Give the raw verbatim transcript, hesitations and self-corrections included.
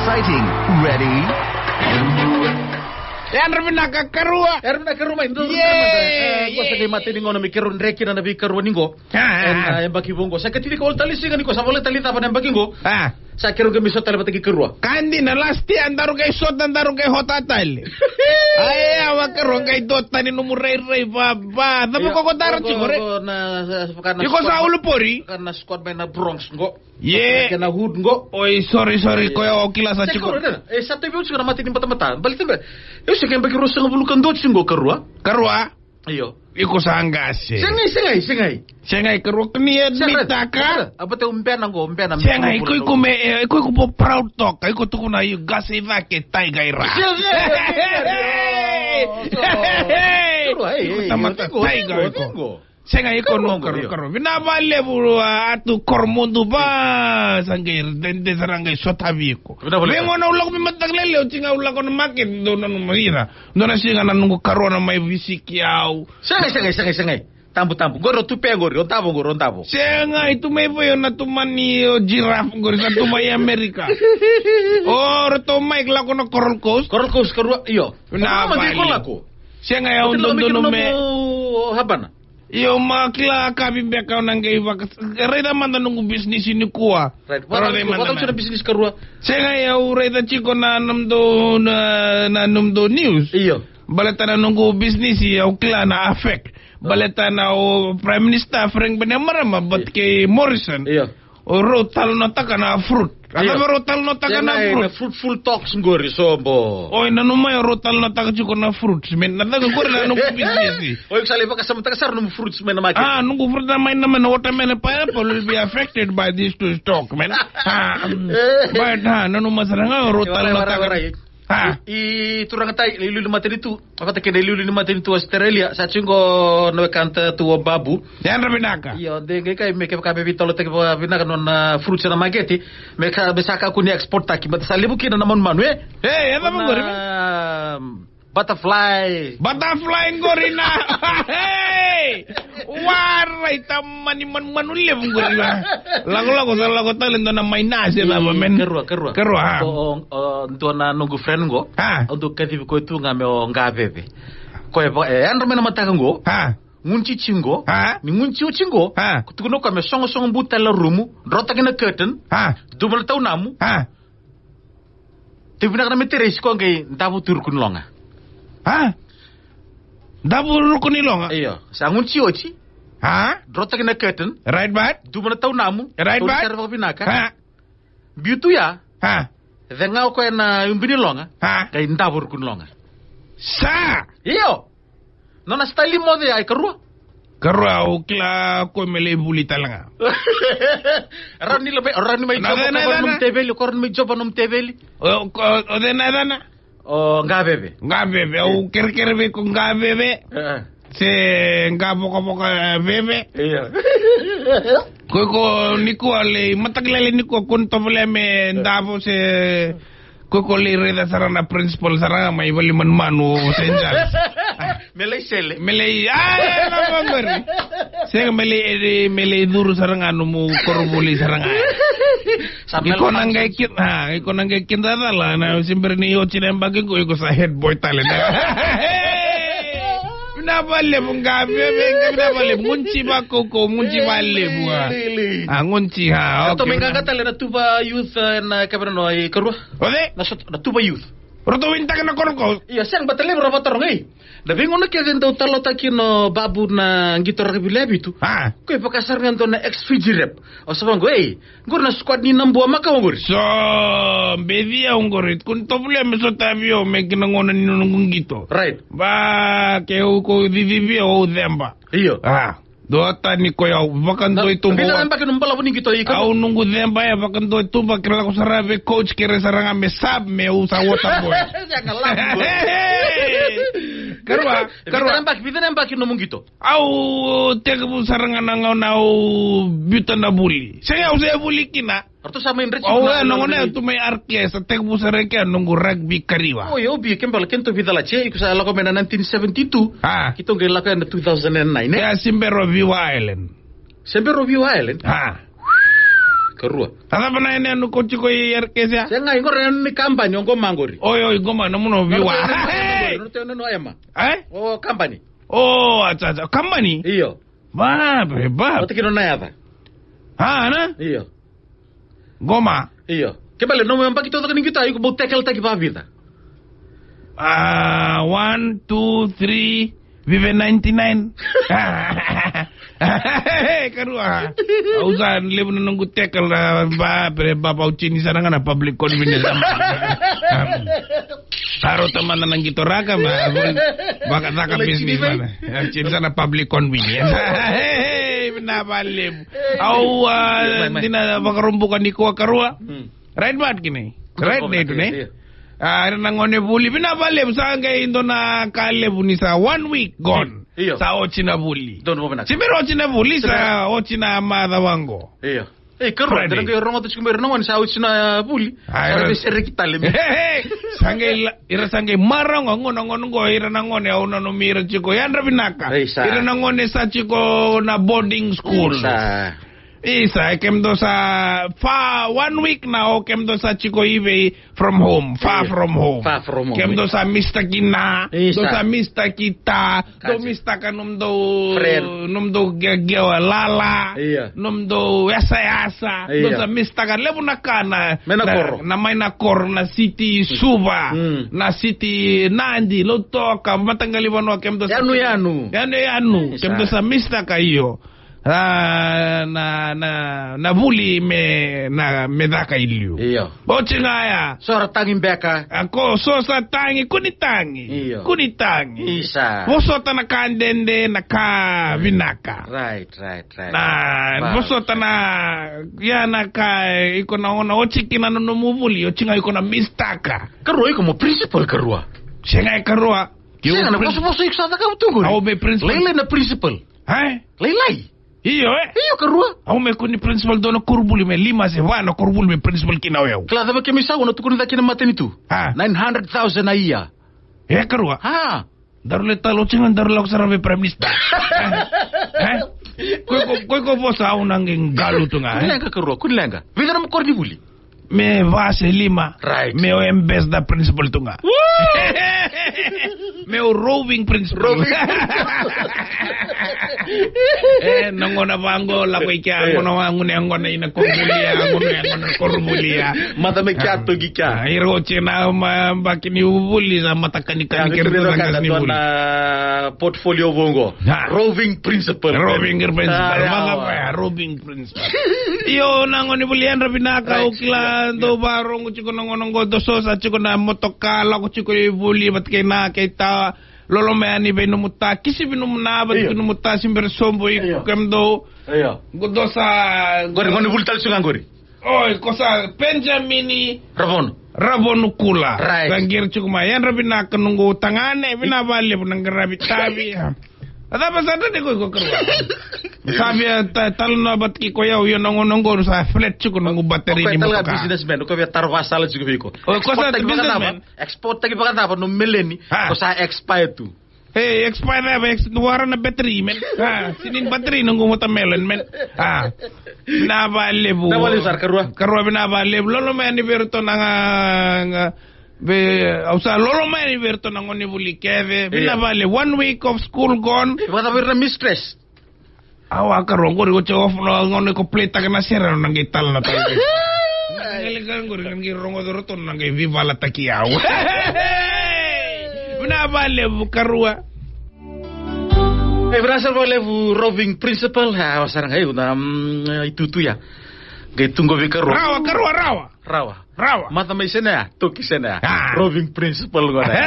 Fighting. Ready? Yadra vinaka karua. Yadra vinaka karua mai. Dou, yeah, dou, dou, dou, yeah. Qo sa qai matai ni gauna me keirau dre kina na veikarua ni qo. Ah, ah, ena, ah, yabaki vou qo. Sa ka tini ka walu tale ni siga ni ko sa volai tale ni cava na yabaki qo. Ah. Sa keirau qai mai sota tale vata kei karua. Ka dina, last year daru qai sota, daru qai hota tale. Ai, a, wa karua qai dua tani nomu rairai vava. Cava ko ko dara tiko re? Iko sa ulupori? Ka na squad mai na Bronx qo. Ye. Kena hood qo. Oi, sorry, sorry, ko ya o kila sa tiko. E, sa taivi au tiko na mata ni batabata. Baleta beka, au se kena yabaki ruasagavulu ka dua tiko qo karua. Karua? Io. Iko sa qase. Segai, segai, segai. Segai, karua, ka ni admit-taka. A, baleta au bena qo, bena. Segai, iko, iko me, e, iko, iko po proud talk, iko tukuna, io, qase i cake, tiger i ra. Segai, segai, segai. Karua, ei, ei, tamata tiger iko. Sega, iko no karo, karo. Vinaka vakalevu, a, Atu Koromudu, va, sa qai dede sara qai sotavi iko. Vinaka vakalevu. Vei gona au lako mai Mataqali, au tiko ga au lako na maketi, dou nanuma ira. Dua na siga na noqu karua na mai visiki au. Sega, sega, sega, sega. Tabu, tabu. Qori o tupe qori, o davo qori, o davo. Sega, i tu mai vei o na tu mani o giraffe qori, sa tu mai Amerika. O ratou mai lako na Coral Coast. Coral Coast, karua, io. Vinaka vakalevu. Sega, au dodonu me. Habana. Io, ma kila kavi beka au na qai vaka, raica mada noqu bisinisi nikua. Right. Raica mada. Vata na bisinisi karua. Sega, au raica tiko na nomudou, na, na nomudou news. Io. Baleta na noqu bisinisi au kila na affect. Baleta na o Prime Minister Frank Bainimarama, but kei Morrison. Io. O rau talanoataka na fruit. A cava rau talanoataka na fruit? Fruitful talks qori sobo. Oi, nanuma o rau talanoataka tiko na fruits, man. Na cava qori na noqu bisinisi. Oi, sa lai vakasamataka sara nomu fruits mai na market. Ah, noqu fruit na mai na, mai na watermelon, pineapple will be affected by these two talk, man. Ah, mm. But, ah, nanuma sara ga o rau talanoataka. Ah. I, i turaga tai, iliuliu ni matanitu. Vata kei na iliuliu ni matanitu Australia, sa tiko na wekada tu o Babu. Yadra vinaka. Io, de qai kai me kevaka me veitalanoataki vakavinaka nona fruits ena maketi. Me ka, me sa kakua ni export taki, baleta sa levu kina na manumanu, e? E, e cava qori? Na butterfly. Butterfly qori na. Hey! Warai, tamani manumanu levu qori na. Lakolako, sa lako tale dua na mai na se cava, man. Karua, karua. Karua, ha. O, o, dua na noqu friend qo. Ha. O dua kacivi koya tu ga me o Qaveve. Koya va, e, yadra mai na mataka qo. Ha. Gunu titi qo. Ha. Ni gunu titi oti qo. Ha. Ko tukuna o koya me sogosogo bu tale na rumu. Drotaki na curtain. Ha. Duva na taunamu. Ha. Tiko vinaka na meteresi ko qai davo tu ruku ni loga. Ha? Davo ruku ni loga? Io, sa gunu titi oti. Ha? Drotaki na curtain. Right, but? Duva na taunamu. Right, but? Taunamu vakavinaka. Ha? Biu tu ya. Ha? Cega o koya na ubi ni loga. Ha? Qai davo ruku ni loga. Sa? Io. Nona style moce ya e karua. Karua, au kila ko me lai vuli tale ga. Rawa ni la mai, rawa ni mai joba na, ko na, na, nomu teveli, ko rawa ni mai joba nomu teveli. O, o, o cei na yacana? O Qaveve. Qaveve, au kerekere vei iko Qaveve. E. Se Qavokavoka, e, Veve. Io. Ko iko nikua lai, mataka lailai nikua, ko ni tovolea me davo se Ko ko lai raica sara na principal sara ga mai vale manumanu o Saint Charles. Me lai sele. Me lai, a, e, na vaqori. Sega, me lai, e, me lai curu sara ga nomu koronivuli sara ga. Sa me lai. Iko na qai ki-, a, iko na qai kidacala, na se bera ni oti na yabaki qo, iko sa head boy tale na. Vinaka vakalevu Qaveve, vinaka vakalevu. Gunu titi vakaukauwa, gunu titi vakalevu, a. Lili. A, gunu titi, a, okay. Ratou mai qaqa tale na Tuva Youth, e, na kavera no i karua. O cei? Na sot-, na Tuva Youth. Ratou winitaka na Coral Coast. Io, sega, baleta levu ra vataroga, e. Na veigauna kece dau talanoataki kina o Babu na qito rakavi lewe vitu. A. Ko e vaka sara ga dua na ex-Fiji rep. O sa vaqo, e. Qori na squad ni Nabua makawa qori. So, beci au qori. Ko ni tovolea me sotavi au me kina gauna ni noqu qito. Right. Va, ke au ko cicivi au ceba. Io. A. Dua tani ko yau, vakadua i tuba. Vica na yabaki nomu balavu ni qito i ka? Au noqu ceba e vakadua i tuba, kere lako sara vei coach, kere sara ga me sub, me u sa water boy. Sega, lavu. Karua, karua. Vica na yabaki, vica na yabaki nomu qito? Au tekivu sara ga na gauna au biuta na vuli. Sega, au se vuli kina. Ratou sa mai dreti. Au, na gauna au tu mai R K S, sa tekivu sara kea noqu rugby career. Oi, au via kebela, keitou vica la tse, iko sa lako mai na nineteen seventy-two. A. Keitou qai lako ena two thousand and nine, e? Ia, se bera o Viewer Island. Se bera o Viewer Island? A. Karua. A cava na yanuyanu ko tiko i Arakese ya? Sega, i qori na yanuyanu ni kabani, o qoma qori. Oi, oi, qoma, na muno viwa. Hey! Na teu na no ema. Eh? O kabani. O, acha, acha, kabani? Io. Ba, bre, ba. Oti kino na yaca. Ha, na? Io. Qoma. Io. Ke bale, no me baki toto ni kita, iko bau tekelataki vavica. Ah, one, two, three, vive ninety-nine. Karua. Au sa levu na noqu tackle na ba, pre, ba, ba, au tini sana ga na public convenience. Aro tamana na qito raka, ma, baka taka business mana. Tini sana public convenience. Na ba levu. Au, ah, dina vakarobuka ni kua karua. Hmm. Right, Mark, kina. Right, Nate, ne? Io. Ah, era na gone vuli. Vinaka vakalevu, sa qai dua na ka levu ni sa one week gone. Io. Sa oti na vuli. Donu vinaka. Sibera oti na vuli, sa oti na macawa qo. Io. Ei, karua, Friday. Era qai rogoca tiko mai, era na gone sa oti na vuli. Ah, sa era veisereki tale mai. Sa qai la, ira sa qai marau ga, gona, gona, qo, ira na gone, au nanumi ira tiko. Yadra vinaka. Ei, sa. Ira na gone sa tiko na boarding school. Sa. Isa, e kemudou sa far, one week na o kemudou sa tiko ive from home, far from home. Far from home. Kemudou sa mistaki na, dou sa mistaki ta, dou mistaka nomudou, nomudou ge-, gewa lala, nomudou yasayasa, dou sa mistaka levu na ka na, na, na mai na koro, na siti Suva, na siti Nadi, Lautoka, mataqali vanua kemudou sa. Yanu, yanu. Yanu, yanu. Isa. Kemudou sa mistaka io. Ah, na, na, na vuli me, na, me caka i liu. Io. Oti ga ya. So ra tagi beka. A ko so sa tagi, kua ni tagi. Io. Kua ni tagi. Isa. Vosota na ka dede, na ka vinaka. Right, right, right. Na, vosota na, ya na ka, iko na ona, oti kina na nomu vuli, oti ga iko na mistaka. Karua, iko mo principal karua. Sega e karua. Sega na vosa, vosa iko sa cakava tu qori. Au me principal. Lailai na principal. Ai? Lailai. Io, e? Io, karua. Au me kua ni principal dua na koronivuli me lima se va na koronivuli me principal kina o yau. Kila cava keimami sa, au na tukuna cake na matanitu. A. Nine hundred thousand a year. E, karua. A. Daru le talo tiko ga, daru lako sara vei Prime Minister. E? Ko iko, ko iko vosa au na qai qalu tu ga, e? Kua ni leqa karua, kua ni leqa. Vica na nomu koronivuli? Me va se lima. Right. Meu ambassador principal tu ga. Woo! Meu roving principal. Roving principal. E, na gauna vaqo lako i kea, gauna vaqo na yaqona ina koronivuli ya, gauna yaqona koronivuli ya. Mata me kea toki kea. A, ira oti na yabaki ni vuli sa mataqali kani kere tu na qase ni vuli. Na portfolio vaqo. A. Roving principal. Roving principal. A, ya, roving principal. Io, na gone ni vuli, yadra vinaka, au kila dou varogo tiko na gauna qo, dou sosa tiko na motoka, lako tiko i vuli vata kei na, kei ta, loloma yani vei nomu ta, kisi vei nomu na, vata kei nomu ta, sibera sobu i kemudou. Io. Qo dou sa. Qori, gone ni vuli tale tiko ga qori. Oi, ko sa Penjamini Ravonu. Ravonukula. Right. Sa qiri tiko mai. Yadra vinaka noqu tagane, vinaka vakalevu na qaravi tavi. A cava sa dredre ko iko karua? Sa via ta-, talanoa vata kei koya, io, na gauna qo sa flat tiko noqu battery ni motoka. Businessman, ko via tara vasala tiko vei iko. O, ko sa businessman. Export taki vakacava, export taki vakacava, no meleni, ko sa expire tu. E, expire na, ex-, wara na battery, man. A, sega ni battery noqu watermelon, man. A, vinaka vakalevu. Vinaka vakalevu sara, karua. Karua, vinaka vakalevu. Loloma yani vei iratou na ga, ga, vei, au sa loloma yani vei iratou na gone ni vuli kece. Vinaka vakalevu. One week of school gone. Vakacava ira na mistress? Au a karua qori, oti off na gauna iko play taka na sere, au na qai tala na tala. Qai leka qori, qai rogoca ratou na qai veivalataki au. Vinaka vakalevu karua. E, vinaka sara vakalevu roving principal. A, au sara qai na, mm, itutu ya. Qai tu qo vei karua. Rawa, karua, rawa. Rawa. Rawa. Mata mai sena ya, toki sena ya. A. Roving principal qo na ya.